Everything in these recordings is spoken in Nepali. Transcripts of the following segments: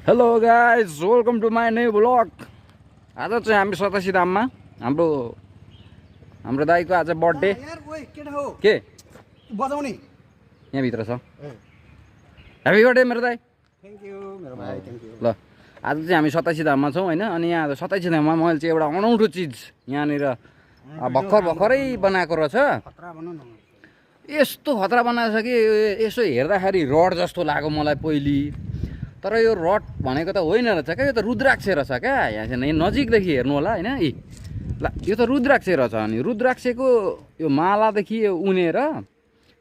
Hello guys welcome to my new blog. आज चाहिँ हामी 87 धाममा हाम्रो दाइको आज बर्थडे के बजाउने यहाँभित्र छ। ह्याप्पी बर्थडे मेरो दाइ। थ्याङ्क यू मेरो भाइ, थ्याङ्क यू। ल आज चाहिँ हामी 87 धाममा छौँ होइन। अनि यहाँ 87 धाममा मैले चाहिँ एउटा अनौठो चिज यहाँनिर भर्खरै बनाएको रहेछ। खतरा भनौँ न। यस्तो खतरा बनाएको छ कि यसो हेर्दाखेरि रड जस्तो लाग्यो मलाई पहिले, तर यो रड भनेको त होइन रहेछ क्या, यो त रुद्राक्ष रहेछ क्या। यहाँ चाहिँ नजिकदेखि हेर्नु होला होइन। ल यो त रुद्राक्ष रहेछ। अनि रुद्राक्षको यो मालादेखि यो उनेर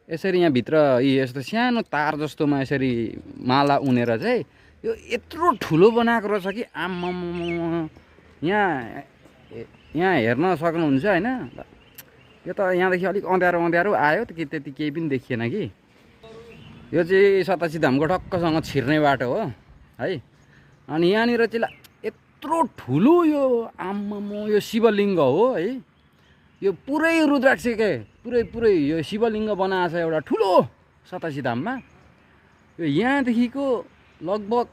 यसरी यहाँभित्र यस्तो सानो तार जस्तोमा यसरी माला उनेर चाहिँ यो यत्रो ठुलो बनाएको रहेछ कि आम्मामा। यहाँ हेर्न सक्नुहुन्छ होइन। यो त यहाँदेखि अलिक अँध्यारो अँध्यारो आयो कि त्यति केही पनि देखिएन कि। यो चाहिँ 87 धामको ठक्कसँग छिर्ने बाटो हो है। अनि यहाँनिर चाहिँ यत्रो ठुलो यो आम्मामा यो शिवलिङ्ग हो है। यो पुरै रुद्राक्षकै पुरै यो शिवलिङ्ग बनाएको छ एउटा ठुलो 87 धाममा। यो यहाँदेखिको लगभग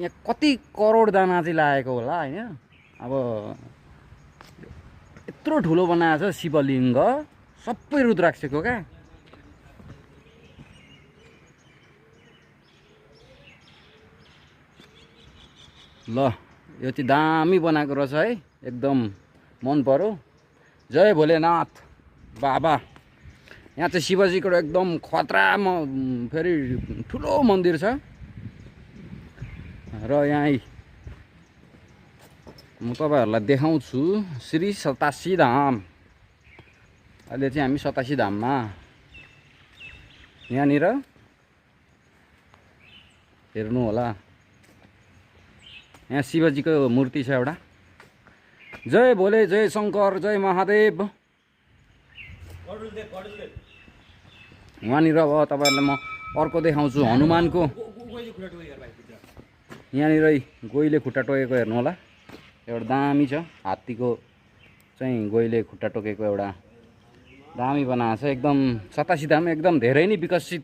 यहाँ कति करोड दाना चाहिँ लागेको होला होइन। अब यत्रो ठुलो बनाएको छ शिवलिङ्ग, सबै रुद्राक्षको क्या। ल यो चाहिँ दामी बनाएको रहेछ है, एकदम मन पर्यो। जय भोलेनाथ बाबा। यहाँ चाहिँ शिवजीको एकदम खतरा फेरि ठुलो मन्दिर छ। र यहाँ म तपाईँहरूलाई देखाउँछु श्री 87 धाम। अहिले चाहिँ हामी 87 धाममा यहाँनिर हेर्नु होला। यहाँ शिवजीको मूर्ति छ एउटा। जय भोले, जय शङ्कर, जय महादेव। वहाँनिर अब तपाईँहरूलाई म अर्को देखाउँछु हनुमानको। यहाँनिर गोहीले खुट्टा टोकेको हेर्नु होला। एउटा दामी छ, हात्तीको चाहिँ गोहीले खुट्टा टोकेको एउटा दामी बनाएको छ। एकदम 87 धाम एकदम धेरै नै विकसित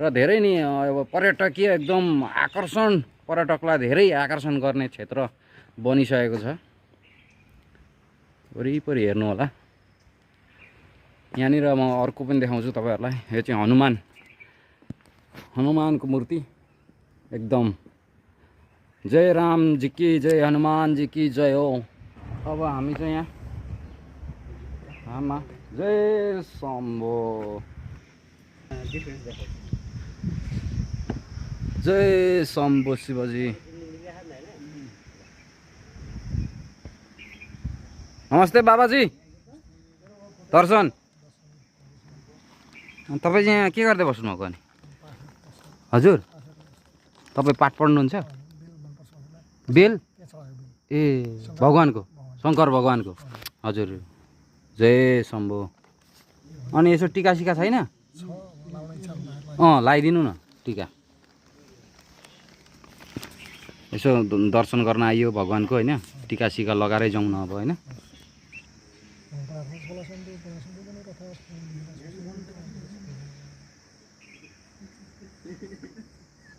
र धेरै नै अब पर्यटकीय एकदम आकर्षण, पर्यटकलाई धेरै आकर्षण गर्ने क्षेत्र बनिसकेको छ। वरिपरि हेर्नु होला। यहाँनिर म अर्को पनि देखाउँछु तपाईँहरूलाई। यो चाहिँ हनुमानको मूर्ति एकदम। जय राम जी की जय, हनुमान जी की जय हो। अब हामी चाहिँ यहाँ आमा जय शम्भो, जय शम्भो शिवजी। नमस्ते बाबाजी, दर्शन। तपाईँ चाहिँ यहाँ के गर्दै बस्नुभएको अनि? हजुर तपाईँ पाठ पढ्नुहुन्छ? बेल ए भगवानको, शङ्कर भगवानको। हजुर जय शम्भो। अनि यसो टिका सिका छैन? लगाइदिनु न टिका। यसो दर्शन गर्न आइयो भगवानको होइन, टिका सिका लगाएरै जाउँ न अब होइन।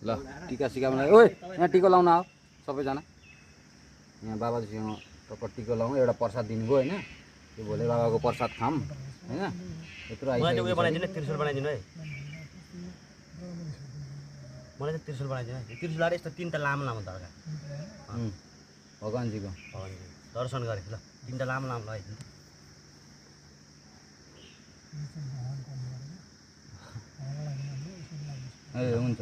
ल टिका सिका बनायो। ओए यहाँ टिका लाउन आऊ सबैजना। यहाँ बाबाजीसँग टक्क टिका लाउँ। एउटा प्रसाद दिनुभयो होइन, त्यो भोले बाबाको प्रसाद खाऊँ होइन। यत्रो आइसक्यो। बनाइदिनु, त्रिशुल बनाइदिनु है। मलाई चाहिँ त्रिशुल बनाइदिनु है। त्रिशुल आएर यस्तो तिनवटा लामो लामो दर्गा भगवान्जीको दर्शन गरेँ। ल तिनवटा लामो लामो लगाइदिनु। ए हुन्छ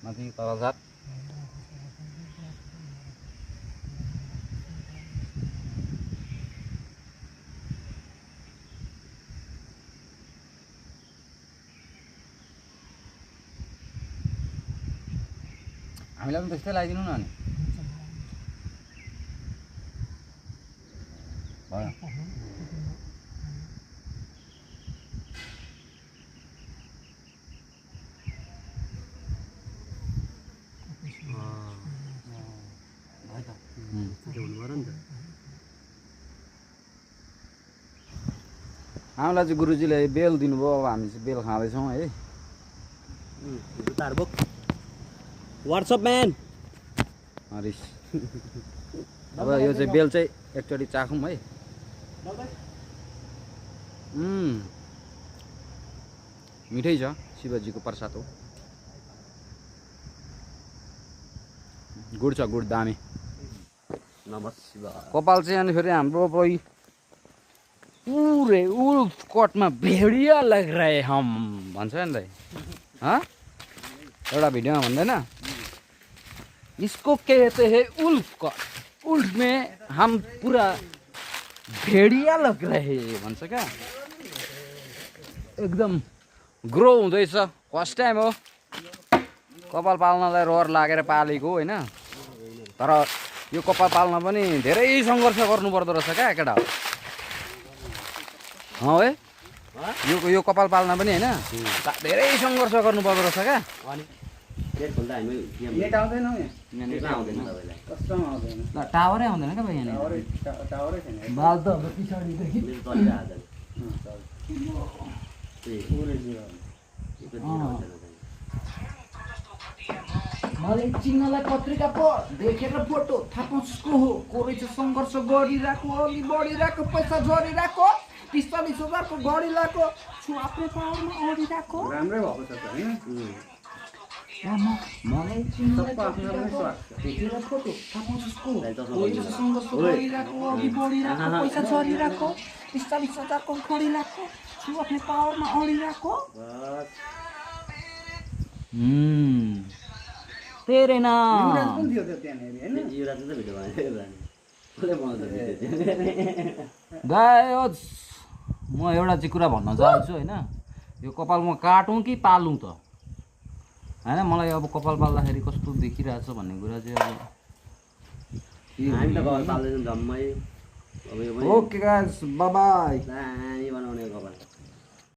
माथि प्रसाद। हामीलाई पनि त्यस्तै लगाइदिनु न अनि। भयो हामीलाई चाहिँ गुरुजीले बेल दिनुभयो। अब हामी चाहिँ बेल खाँदैछौँ है। जुत्ताहरू बोक व्हाट्सअप म्यान हरिस अब यो चाहिँ बेल चाहिँ एकचोटि चाखौँ है मिठै छ शिवजीको प्रसाद हो गुड छ गुड दामी नमस्कार कपाल चाहिँ अनि फेरि हाम्रो पूरे उल्फ कटमा भेडिया लग रहे हम भन्छ नि दाइ एउटा भिडियोमा भन्दैन इसको कहते हैं उल्फ कट उल्फ में हम पूरा भेडिया लग रहे भन्छ क्या एकदम ग्रो हुँदैछ फर्स्ट टाइम हो कपाल पाल्नलाई रहर लागेर पालेको होइन तर यो कपाल पाल्न पनि धेरै सङ्घर्ष गर्नुपर्दो रहेछ क्या केटा है यो कपाल पाल्न पनि होइन धेरै सङ्घर्ष गर्नुपर्दो रहेछ क्या टावरै आउँदैन क्या भाइ यहाँनिर बाल त अब पछाडिदेखि मलाई चिन्नलाई पत्रिका देखेर फोटो थाहा पाउँछको हो को रहेछ सङ्घर्ष गरिरहेको अघि बढिरहेको पैसा झरिरहेको 40,000 को गाडी लगाएको छु आफ्नै पावरमा अडिरहेको राम्रै भएको छ त हैन मलाई चिन्नलाई देखेर फोटो थाहा पाउँछको को रहेछ सङ्घर्ष गरिरहेको अघि बढिरहेको पैसा झरिरहेको 40,000 को गाडी लगाएको छु आफ्नै पावरमा अडिरहेको तेरे नाम युवराज पनि थियो त त्यहाँनेरि हैन युवराज त भिडियो गाइस म एउटा चाहिँ कुरा भन्न चाहन्छु हैन यो कपाल म काटौँ कि पालौँ त हैन मलाई अब कपाल पाल्दाखेरि कस्तो देखिरहेछ भन्ने कुरा चाहिँ अब हामी त कपाल पाल्दैछौँ जम्मै अब यो ओके गाइस बाइ बाइ बनाउने कपाल